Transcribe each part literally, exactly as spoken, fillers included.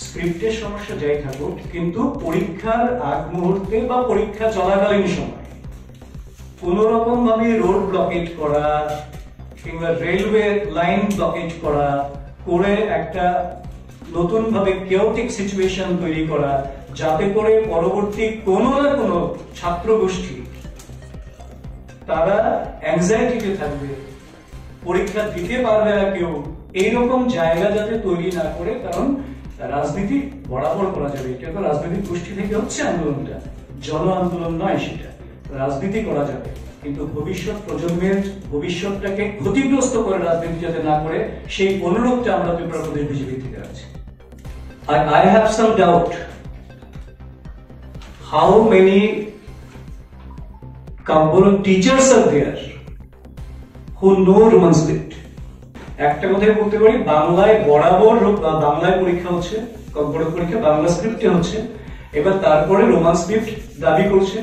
স্ক্রিপ্টের সমস্যা যাই থাকুক, কিন্তু পরীক্ষার আগ মুহূর্তে বা পরীক্ষা চলাকালীন সময় কোনো রকম ভাবে রোড ব্লকেট করা কিংবা রেলওয়ে লাইন ব্লকেট করা, করে একটা নতুনভাবে কেওটিক সিচুয়েশন তৈরি করা, যাতে করে পরবর্তী কোনো না কোনো ছাত্র গোষ্ঠী তারা অ্যাংজাইটিতে থাকবে, পরীক্ষা দিতে পারবে না কেউ, এইরকম জায়গা যাতে তৈরি না করে। কারণ রাজনীতি বরাবর করা যাবে, এটা তো রাজনৈতিক গোষ্ঠী থেকে হচ্ছে আন্দোলনটা, জন আন্দোলন নয় সেটা। রাজনীতি করা যাবে, কিন্তু ভবিষ্যৎ প্রজন্মের ভবিষ্যৎটাকে ক্ষতিগ্রস্ত করে রাজনীতি যাতে না করে, সেই অনুরোধটা আমরা ত্রিপুরা প্রদেশ বিজেপি থেকে রাখছি। I, I have some doubt how many Kokborok teachers are there who know Roman script. একটা কথাই বলতে পারি, বাংলায় বরাবর রো- বা বাংলায় পরীক্ষা হচ্ছে, ককবরক পরীক্ষা বাংলা স্ক্রিপ্টে হচ্ছে। এবার তারপরে রোমান স্ক্রিপ্ট দাবি করছে,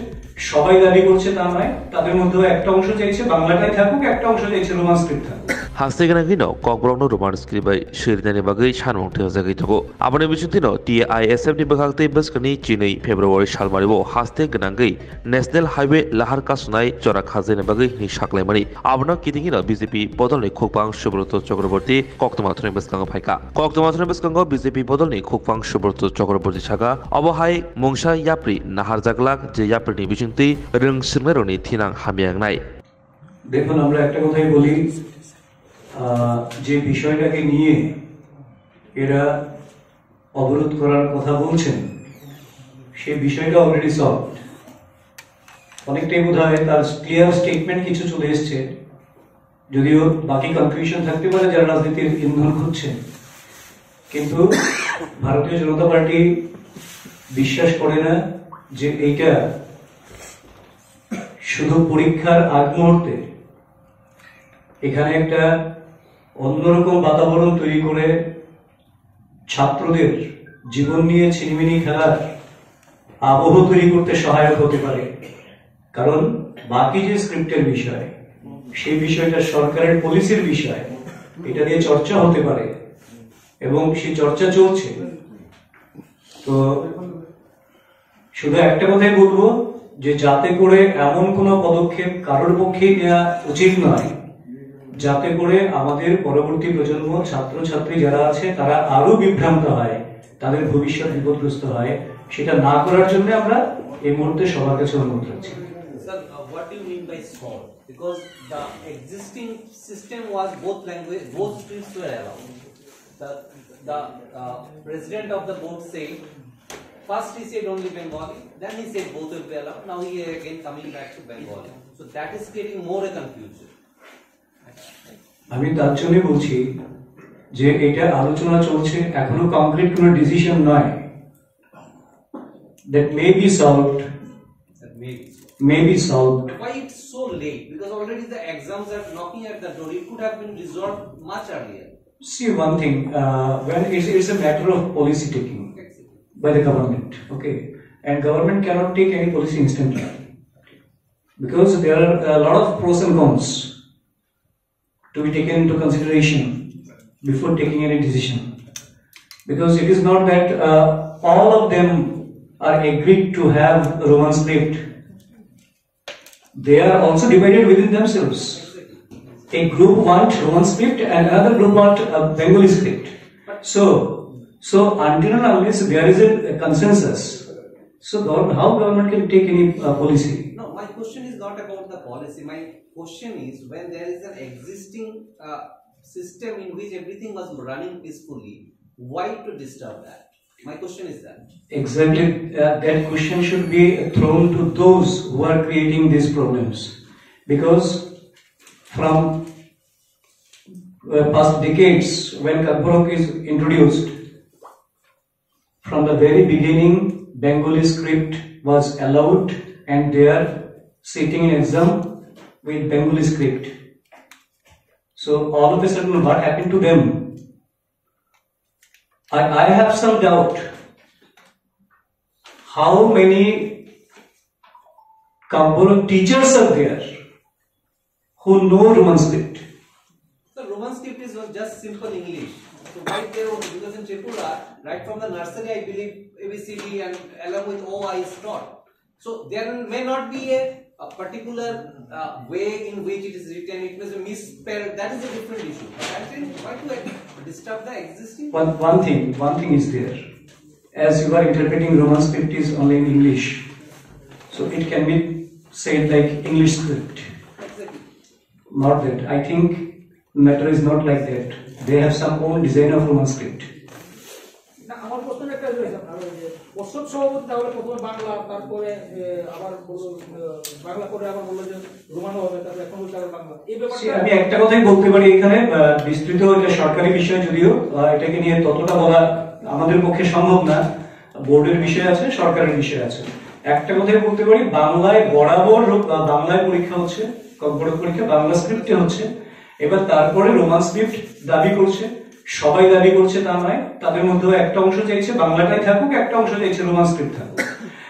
সবাই দাবি করছে তা নয়, তাদের মধ্যেও একটা অংশ চাইছে বাংলাটাই থাকুক, একটা অংশ চাইছে রোমান স্ক্রিপ্ট থাকুক। Haste gwnangwi no Kokborok no Roman script bai swirinani bagwi sanmung thwijagwi tongo. Aboni bisingtwi no T I S F ni bwkhak tei bwskangni chinwi February salmari o haste gwnangwi National Highway lahar kasonai jora khajani bagwi hwnwi saklaimani. Abono kitingino B J P bodolni khukbang Subroto Chakraborty koktwma thani bwskango phaikha. Koktwma thani bwskango B J P bodolni khukbang Subroto Chakraborty sakha, obo hai mungsa yapri naharjaglak, je yaprini bisingtwi rwng swrwngnairokni thinang hamya wngnai. দেখুন, আমরা একটা কথাই বলি, আহ, যে বিষয়টাকে নিয়ে এরা অবরোধ করার কথা বলছেন, সেই বিষয়টা অলরেডি সলভড। অনেকটাই বোধ হয় তার ক্লিয়ার স্টেটমেন্ট কিছু চলে এসছে, যদিও বাকি কনফিউশন থাকতে পারে যারা রাজনীতির ইন্ধন খুঁজছেন। কিন্তু ভারতীয় জনতা পার্টি বিশ্বাস করে না যে এইটা শুধু পরীক্ষার আগ মুহূর্তে এখানে একটা অন্যরকম বাতাবরণ তৈরি করে ছাত্রদের জীবন নিয়ে ছিনিমিনি খেলার আবহ তৈরি করতে সহায়ক হতে পারে। কারণ বাকি যে স্ক্রিপ্টের বিষয়, সেই বিষয়টা সরকারের পলিসির বিষয়, এটা নিয়ে চর্চা হতে পারে এবং সেই চর্চা চলছে। তো শুধু একটা কথাই বলবো যে যাতে করে এমন কোনো পদক্ষেপ কারোর পক্ষেই নেওয়া উচিত নয়, যাতে করে আমাদের পরবর্তী প্রজন্ম, ছাত্রছাত্রী যারা আছে, তারা আরো বিভ্রান্ত হয়, তাদের ভবিষ্যৎ বিপদগ্রস্ত হয়। সেটা না করার জন্য আমরা এই মুহূর্তে সবার কাছে অনুরোধ রাখছি। Sir, uh, what do you mean by solve? Because the existing system was both language, both scripts were allowed. The, the uh, president of the board said, first he said only Bengali, then he said both will be allowed, now he is again coming back to Bengali. So that is creating more a confusion. আমি তার জন্যই বলছি যে এটা আলোচনা চলছে, এখনো কংক্রিট কোনো ডিসিশন নয়। That may be solved, That may be. May be solved. Why it's so late? Because already the exams are knocking at the door. It could have been resolved much earlier. See one thing, uh, when it's, it's a matter of policy taking by the government, okay? And government cannot take any policy instantly because there are a lot of pros and cons to be taken into consideration before taking any decision. Because it is not that uh, all of them are agreed to have Roman script. They are also divided within themselves. A group want Roman script and another group want a Bengali script. So, so until and unless there is a, a consensus, so government, how government can take any uh, policy? No, my question is not about the policy. My question is, when there is an existing uh, system in which everything was running peacefully, why to disturb that? My question is that. Exactly, uh, that question should be thrown to those who are creating these problems. Because from uh, past decades, when Kokborok is introduced, from the very beginning, Bengali script was allowed and they are sitting in exam with Bengali script. So all of a sudden, what happened to them? I, I have some doubt how many Kokborok teachers are there who know Roman script. The Roman script is just simple English. Right there only, because in Tripura, right from the nursery, I believe A B C D and along with O I is taught. So there may not be a, a particular uh, way in which it is written. It may be misspelled. That is a different issue. But I'm saying, why to disturb the existing? One, one thing, one thing is there. As you are interpreting, Roman script is only in English, so it can be said like English script. Exactly. Not that. I think matter is not like that. They have some own design of Roman script. না, আমার প্রশ্ন একটা রয়েছে আপনার, ওই যে পশ্চাৎ সভাপতি তাহলে প্রথমে বাংলা, তারপরে, এ, আবার বলল, এ, বাংলা করে আবার বললো যে রোমানও হবে, তারপরে এখন বলছে আবার বাংলা। এই ব্যাপারটা আমি একটা কথাই বলতে পারি এখানে, আহ, বিস্তৃত এটা সরকারি বিষয়, যদিও আহ, এটাকে নিয়ে ততটা বলা আমাদের পক্ষে সম্ভব না। বোর্ডের বিষয় আছে, সরকারের বিষয় আছে। একটা কথাই বলতে পারি, বাংলায় বরাবর রূপ-, আহ, বাংলায় পরীক্ষা হচ্ছে, কর্কটক পরীক্ষা বাংলা স্ক্রিপ্টে হচ্ছে। এবার তারপরে রোমান স্ক্রিপ্ট দাবি করছে, সবাই দাবি করছে তা নয়, তাদের মধ্যেও একটা অংশ চাইছে বাংলাটাই থাকুক, একটা অংশ চাইছে রোমান স্ক্রিপ্ট থাকুক।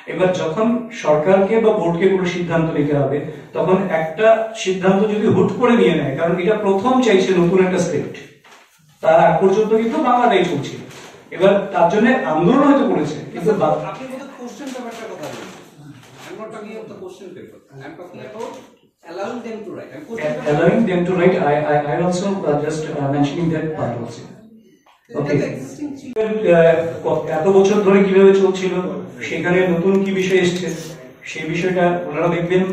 এবার যখন সরকারকে বা বোর্ডকে কোনো সিদ্ধান্ত নিতে হবে, তখন একটা সিদ্ধান্ত যদি হুট করে নিয়ে নেয়, কারণ এটা প্রথম চাইছে নতুন একটা স্ক্রিপ্ট, তার আগ পর্যন্ত কিন্তু বাংলাটাই চলছিল। এবার তার জন্য আন্দোলন হয়তো করেছে, কিন্তু বা- আপনি বোধহয় কোশ্চেন পেপারটার কথা বলছেন। I'm not talking about the question paper. I'm talking about allowing them to write. I'm questioning the allowing them to write, I, I, I also uh, just uh, mentioning that part also. Okay. এটা তো এক্সিস্টিং ছিল। আহ, ক- এত বছর ধরে কিভাবে চলছিল, সেখানে নতুন কি বিষয় এসছে, সেই বিষয়টা ওনারা দেখবেন,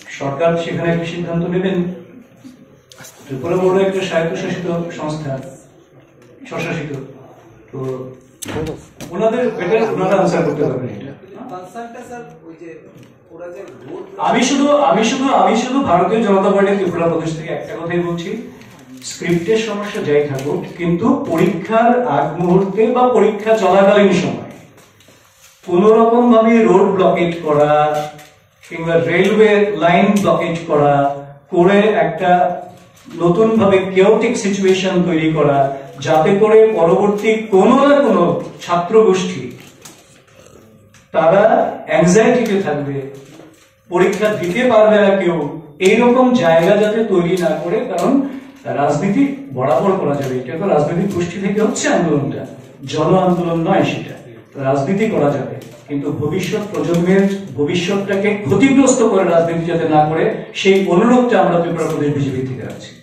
সরকার সেখানে একটা সিদ্ধান্ত নেবেন। ত্রিপুরা বোর্ড একটা স্বায়ত্তশাসিত সংস্থা, স্বশাসিত, তো ওনাদের বেটার ওনারা আনসার করতে পারবেন এটা। কনসার্নটা স্যার ওই যে ওরা যে ভোট আমি শুধু আমি শুধু আমি শুধু ভারতীয় জনতা পার্টি ত্রিপুরা প্রদেশ থেকে একটা কথাই বলছি, স্ক্রিপ্টের সমস্যা যাই থাকুক, কিন্তু পরীক্ষার আগ মুহূর্তে বা পরীক্ষা চলাকালীন সময় কোনো রকম ভাবে রোড ব্লকেট করা কিংবা রেলওয়ে লাইন ব্লকেট করা, করে একটা নতুন ভাবে কেওটিক সিচুয়েশন তৈরি করা, যাতে করে পরবর্তী কোনো না কোনো ছাত্র গোষ্ঠী তারা অ্যাংজাইটিতে থাকবে, পরীক্ষা দিতে পারবে না কেউ, এইরকম জায়গা যাতে তৈরি না করে। কারণ রাজনীতি বরাবর করা যাবে, এটা তো রাজনৈতিক গোষ্ঠী থেকে হচ্ছে আন্দোলনটা, জন আন্দোলন নয় সেটা। রাজনীতি করা যাবে, কিন্তু ভবিষ্যৎ প্রজন্মের ভবিষ্যৎটাকে ক্ষতিগ্রস্ত করে রাজনীতি যাতে না করে, সেই অনুরোধটা আমরা ত্রিপুরা প্রদেশ বিজেপি থেকে রাখছি।